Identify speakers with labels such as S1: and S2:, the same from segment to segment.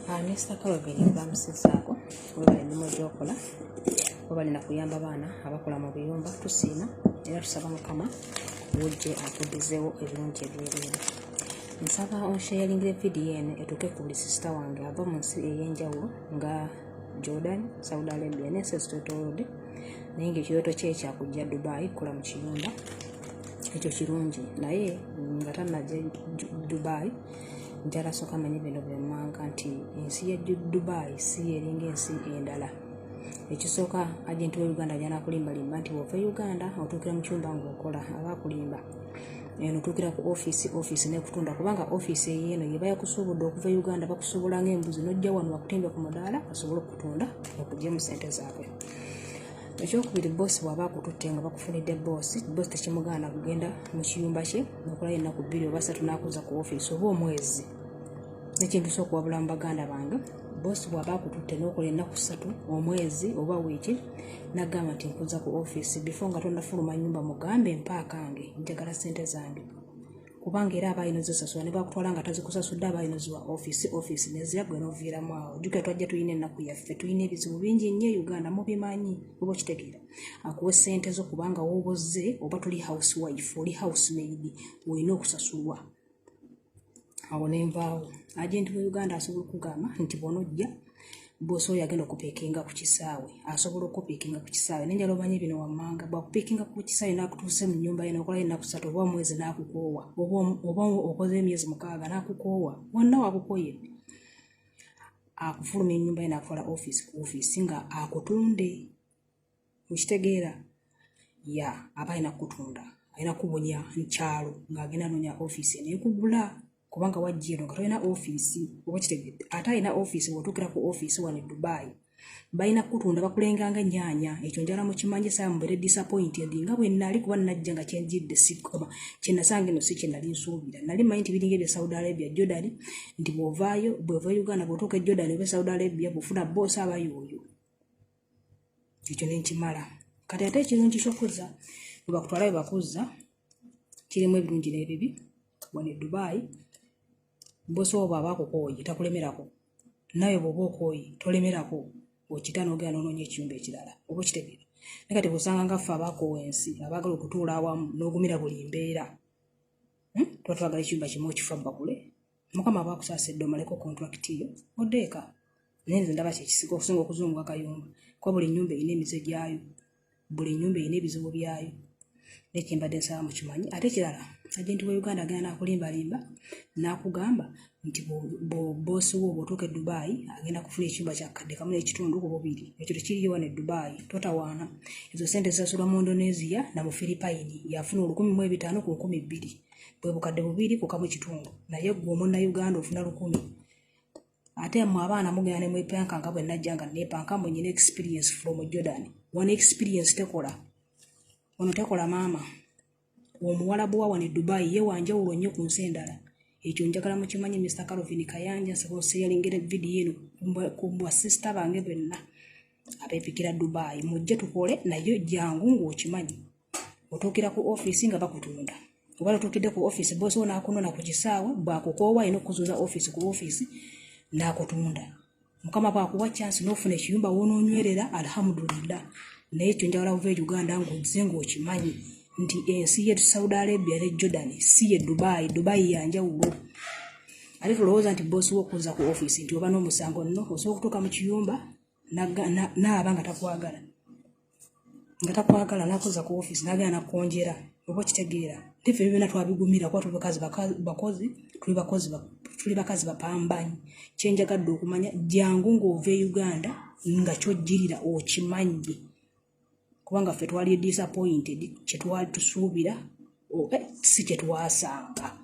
S1: Mr. Calvin, bamusizaako, webale emirimu gyokola, webale nakuyamba baana abakola mu biyumba. Tusiima era tusaba Mukama wujje akuddizeewo ebirungi ebyereere. Nsaba onsharingire vidiyo eno etuuke ku buli sister wange ava mu nsi ey'enjawulo nga Jordan, Saudi Arabia n'ensi ezitwetoolodde, naye ngaekirooto kye kyakujja Dubai kukola mu kiyumba. Ekyo kirungi, naye nga tannajja Dubai, njala sooka manye bino byemmanga nti ensi ya Dubai si eringa ensi endala. Ekisooka, agenti wa Uganda ajanakulimbalimba nti bwova e Uganda otuukira mu kyumba ng'okola, aba akulimba. Eno otuukira ku ofiisi, ofiisi nekutunda, kubanga ofiisi eyeeno yeba yakusuubudde okuva e Uganda. Bakusuubula ng'embuzi, n'ojja wano bakutimbe ku mudaala basobole okutunda okugyemu sente zaabwe. Ekyokubiri, boosi bw'aba akututte nga bakufunidde boosi, boosi tekimugaana kugenda mu kiyumba kye nokolayo ennaku 2 oba 3 n'akuza ku ofiisi oba omwezi. Nekintu sokuwabula mu baganda bange, boosi bw'aba akututte n'okola ennaku 3, omwezi oba wiiki, nagamba nti nkuza ku ofiisi, before nga tonafuluma nyumba mugambe, "Mpaakange, njagala sente zange," kubanga era aba alina ozisasula. Ne bakutwala nga tazikusasudde, aba alina oziwa ofiisi, ofiisi nezira gwe noviiramu awo. Jjukira twajja tulina ennaku yaffe, tulina ebizibu bingi nnyo e Uganda, mubimanyi oba okitegeera. Akuwe sente zo, kubanga woobozze oba tuli housewife, oli housemaid, olina okusasulwa. Awo nenvaawo. Agenti we Uganda asobola okugamba nti bw'onojja, boosi oyo agenda okupiikinga ku kisaawe, asobola okupiikinga ku kisaawe. Naye njala omanye bino wammanga: bwakupiikinga ku kisaawe n'akutuuse mu nnyumba ye n'okolayo ennaku 3 oba omwezi n'akukoowa, oba okoze emyezi 6 n'akukoowa, wonna wakukooyedde, akufulumya ennyumba ye n'akutwala ofiisi ku ofiisi nga akutunde. Okitegeera? Ya, aba alina kukutunda, alina kubunya nkyalo ng'agenda anoonya ofiisi eneekugula, kubanga wajja eno nga tolina ofiisi, oba okitegedde? Ate alina ofiisi, bw'otuukira ku ofiisi wano e Dubai balina kukutunda, bakulenganga ennyaanya. Ekyo njala mukimanyi, saa mubeere disappointed nga bwe nali, kuba najja nga kyenjidde sikoma kyenasanga eno, si kye nali nsuubira. Nali mmanyi nti biringa ebya Saudi Arabia, Jordan, nti bw'ovaayo, bw'ova e Uganda, bw'otuuka e Jordan oba e Saudi Arabia, bw'ofuna boosi aba yooyo. Ekyo nenkimala. Kati ate ekirungi kyokuzza bwe bakutwala, bwe bakuzza, kirimu ebirungi n'ebibi. Wano e Dubai bosi wo bw'aba akukooye takulemerako, nawe bw'oba okooye tolemerako, okita n'ogenda n'onoonya ekiyumba ekirala, oba okitegeera? Naye kati bw'osanga nga ffe abakoowa ensi, abaagala okutuula awamu n'ogumira buli mbeera, Tuba twagala ekiyumba kimu okifa bbakule. Mukama aba akusaasidde omaleko contract yo odde eka. Naye nze ndaba kyekisiga okusinga okuzunguka kayumba, kuba buli nyumba erina emize gyayo, buli nyumba erina ebizibu byayo. Naye kyembadde nsaba mukimanyi. Ate ekirala, agenti wa Uganda agenda nakulimbalimba n'akugamba nti boosi wo bw'otuuka e Dubai agenda kufuna ekiyumba kya 1.5 ku 2. Ekyo tekiriyo wano e Dubai, totawaana. Ezo sente zisasulwa mu Indonesia na mu Philipine. Yafuna 1500 ku 2000, bwe 2000 ku 1.5, naye gwe omunnauganda ofuna 1000. Ate mmwe abaana mugenda ne mwepanka nga bwe najja nga neepanka mwe nyina experience from Jordan. Wano experience tekola, wano tekola maama. Omuwalabu wa wano e Dubai ye wanjawulo nnyo ku nsi endala. Ekyo njagala mukimanyi. Mr Calvin Kayanja, nsaba osharingire vidiyo eno ku basisita bange bonna abeepikira Dubai, mujje tukole. Naye jangu ng'okimanyi otuukira ku ofiisi nga bakutunda, oba totuukidde ku ofiisi, boosi wo n'akunona ku kisaawe, bw'akukoowa alina okuzuuza ofiisi ku ofiisi n'akutunda. Mukama bw'akuwa chance n'ofuna ekiyumba w'onoonywerera, alhamdulillah. Naye ekyo njagala buva e Uganda ng'ozze ng'okimanyi nti ensi ye Saudi Arabia ne Jordan si ye Dubai. Dubai yanjawulo. Ate tulowooza nti boosi wo okuzza ku ofiisi nti oba n'omusango. Nno osobola okutuuka mu kiyumba naaba nga takwagala, nakuza ku ofiisi nagenda nakwonjera, oba okitegeera? Nti ffe byonna twabigumira kuba tuli bakazi bakozi, tuli bakozi, tuli bakazi bapambanyi. Kyenjagadde okumanya, jangu ng'ova e Uganda nga kyojjirira okimanyi, kubanga ffe twali disappointed. Kyetwali tusuubira si kyetwasanga,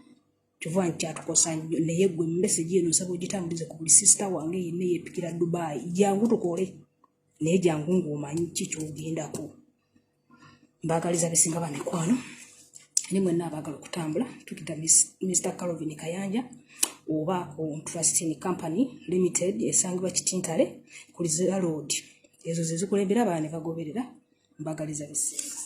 S1: kyova nti kyatukosa nnyo. Naye gwe message eno nsaba ogitambulize ku buli sister wange yenna yeepikira Dubai. Jangu tukole, naye jangu ng'omanyi ki kyogendako. Mbaagaliza bisinga, bamikwano. Ni mwenna abaagala okutambula, tukita Mr Calvin Kayanja oba ku Trusting Company Limited esangibwa Kitintale ku Lizera Road. Ezo ze zikulembera, abaana ne bagoberera. Mbagaliza bisinga.